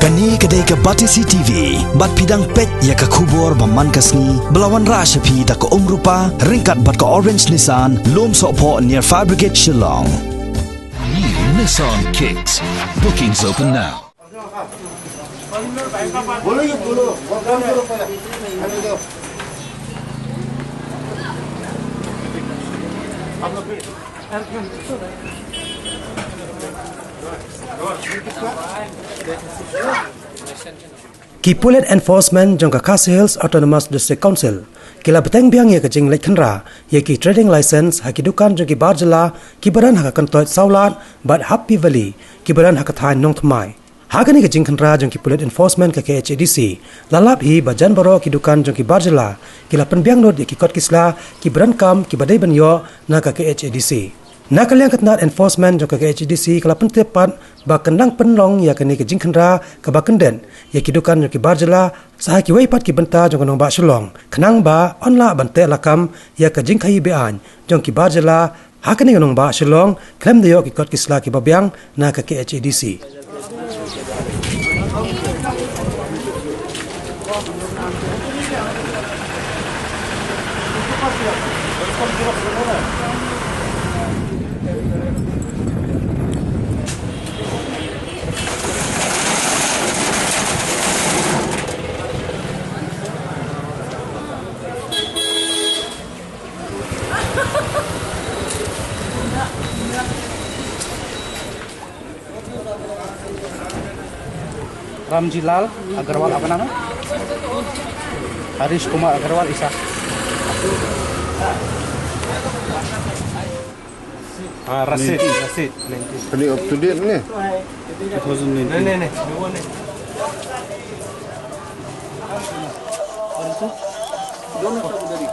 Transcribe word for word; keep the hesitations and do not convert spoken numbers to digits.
Kane ka dei ka Batesi T V, bad phi dang peit ïa ka khubor ba man ka sngi, ba la wanrah sha phi da ka Umrupa, ryngkat bad ka Orange Nissan, Lumsohphoh near Fire Brigade, Shillong. New Nissan Kicks. Bookings open now. Ki pulit enforcement jong ka Khasi Hills Autonomous District Council ki la bteng biang ïa ka jingleit khynra ïa ki trading license ha ki dukan jong ki bar jylla kiba don ha ka kyntoit Sawlad bad Happy Valley kiba don ha ka thaiñ Nongthymmai. Ha kane ka jingkhynra jong ki pulit enforcement ka K H A D C, la lap hi ba jan baroh ki dukan jong ki bar jylla ki la pynbiang lut ïa ki kot ki sla kiba donkam kiba dei ban ïoh na ka K H A D C. Na ka liang ka tnad enforcement jong ka K H A D C ka la pyntip pat ba kan dang pynlong ïa kane ka jingkhynra kaba kyndit ïa ki dukan jong ki bar jylla sha kiwei pat ki bynta jong ka nongbah Shillong, khnang ba yn lah ban teh lakam ïa ka jingkhaïi be-aiñ jong ki bar jylla ha kane ka nongbah Shillong, khlem da ïoh ki kot ki sla kiba biang na ka K H A D C. रामजी लाल अग्रवाल, आपका नाम है? हरीश कुमार अग्रवाल, ईसा। हाँ, रसीद, नहीं। रसीद, नहीं। Ini up to date ni? Two thousand nineteen. नहीं, नहीं, नहीं, वो नहीं। और इसको? दोनों सब उधर ही।